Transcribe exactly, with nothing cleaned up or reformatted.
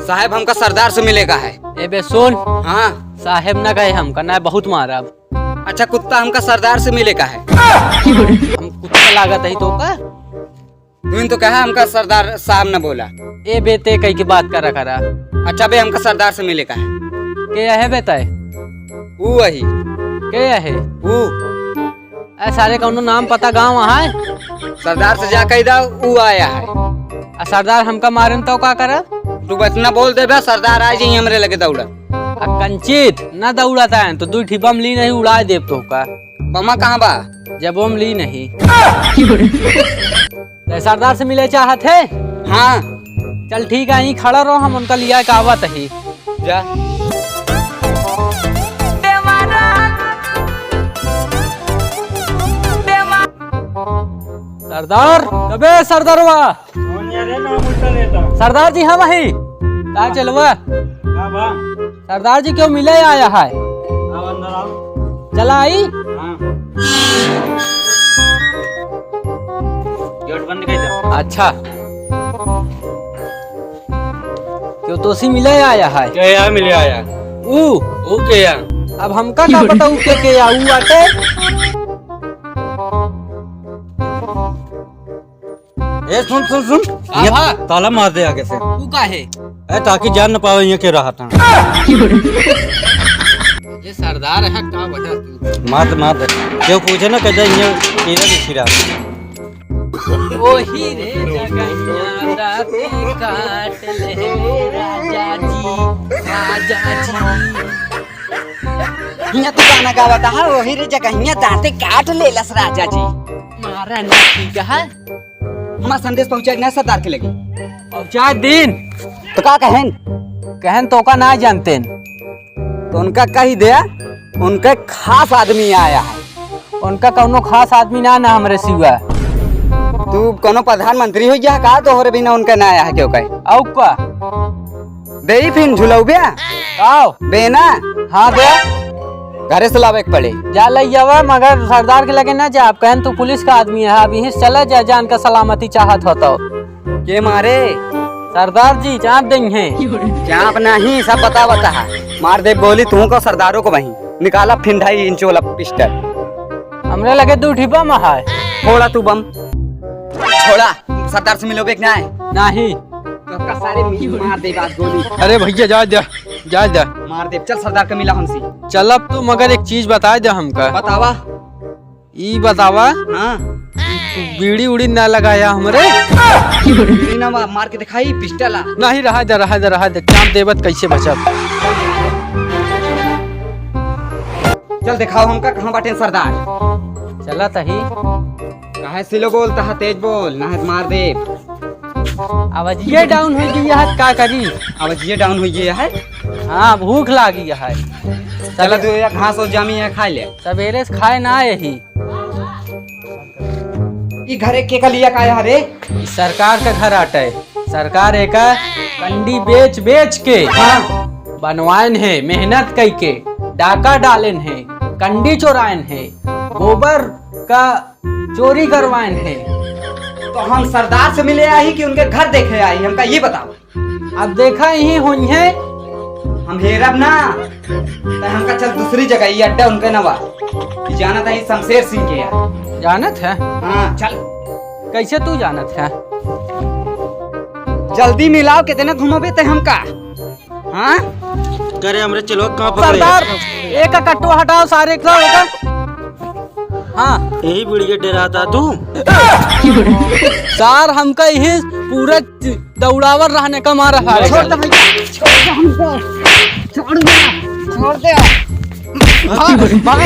साहेब, हमका सरदार से मिले का है। ए बे सुन। हाँ। साहेब ना कहे हमका, ना बहुत मारब। अच्छा कुत्ता, हमका सरदार से मिले का है। हम कुत्ता लागत ही तो का? तुम तो कहा हमका सरदार साहब न बोला। ए बे ते कही के बात करा करा। अच्छा बे, हमका सरदार से मिले का है। के है बे तय? ऊ वही। के है? ऊ। ए सारे कौनो नाम पता गाँव है? सरदार से जा कही दा, ऊ आया है। आ सरदार हमका मारेन तो का करा? तू बस ना बोल देबे, सरदार आ जाई हमरे लगे दौड़ा। आ कंचित, ना दौड़त आयन तो दुई ठी बम ली नहीं उड़ाए देब तोहका। बमा कहाँ बा? जब बम ली नहीं। ते सरदार से मिले चाहत है? हाँ। चल ठीक है, यहीं खड़ा रहो, हम उनका लिया के आवत ही। जा। सरदार, कबे सरदारवा? कौन यार है नाम उल्टा लेता? सरदार जी हम ही। का चलवा? का बा? सरदार जी क्यों मिले आया है? आओ अंदर आओ। चला आई? हाँ। गेट बंद कर दो। अच्छा। क्यों तोसी मिले आया है? के या मिले आया? ऊ। ऊ के या? अब हमका का पता ऊ के, के या? ऊ आटे। ए, सुन, सुन, सुन। का ये भा? ताला मार दे आगे से। तू का है? ए, ताकि जान न पावे ये के रहा था। ये सरदार है, का वजह तू? मार दे, मार दे। क्यों पूछे ना, कह दे, ये कीड़ा नहीं छिड़ा। ओही रे जगहिया दाँते काट ले राजा जी, राजा जी। हियाँ तू गाना गावत हा, ओही रे जगहिया दाँते काट लेलस राजा जी। मारा ना ठीक है। हमार संदेश पहुँचाए ना सरदार के लगे। पहुँचा दिन। तो का कहेन? कहेन तो का ना जानतेन। तो उनका कही दे, उनका खास आदमी आया है। उनका कौनो खास आदमी ना, ना हमरे सिवा। तू कौनो प्रधानमंत्री हो गया का? तोहरे बिना उनका ना आया है क्यों कहे? आउ का? देई फिन झुलौबे? आओ। बेना? हाँ दे। घरे से लावे के पड़े। जा लई जावा, मगर सरदार के लगे ना जा। आप कहन तू पुलिस का आदमी है, अब यहीं से चला जा, जान का सलामती चाहत हो तो। के मारे? सरदार जी, चाप देंगे हैं। चाप नहीं, सब बता बता है। मार दे गोली तू को, सरदारों को वहीं। निकाला फिन ढाई इंच वाला पिस्टल। हमरे लगे दू ठी बम है। फोड़ा तू बम। छोड़ा, सरदार से मिलोगे कि नहीं? नहीं। तो का सारे मिल मार दे बात गोली। अरे भैया, जा दे, जा दे। मार दे, चल सरदार के मिला हमसे। चल अब तू, मगर एक चीज बताए दे हमका। बतावा। ई बतावा। हाँ। तू बीड़ी उड़ी ना लगाया हमरे? बीड़ी ना मा-, मार के दिखाई, पिस्टल आ। नहीं, रहा दे, रहा दे, रहा दे। चाप देबत कैसे बचब? चल दिखाओ हमका कहाँ बाटे सरदार। चला तही। काहे सिलो बोलता है, तेज बोल, ना है मार दे। आवाजिये down हो गई है, का करी? आवाजिये down हो गई है। हाँ, भूख लागी है। चला तू, एक घास और जामी है, खा ले। सवेरे से खाए ना यही। ई घरे के का लिया का है रे? ई सरकार का घर आटे। सरकार एका कंडी बेच बेच के हाँ। बनवाएन है, मेहनत कई के, डाका डालेन है, कंडी चोराएन है, गोबर का चोरी करवाएन है। तो हम सरदार से मिले आई कि उनके घर देखे आई, हमका ये बताओ। अब देखा यहीं होइहैं। हम हेरब ना, त हमका चल दूसरी जगह, ये अड्डा उनके न बा। ई जानत है, ई शमशेर सिंह के यार। जानत है? हाँ, चल। कैसे तू जानत है? जल्दी मिलाओ, कितने घुमाबे ते हमका? हाँ? करे हमरे चलो, कहाँ पकड़े? सरदार, एक कट्टो हटाओ सारे का, एक। हाँ। यही बुढ़िया डराता तू? सार, हमका यही पूरा दौड़ावर रहने का मारा सारे छोड़ का। दे भैया, छोड़ दे हमको। छोड़ दे, छोड़ दे। भाग, भाग।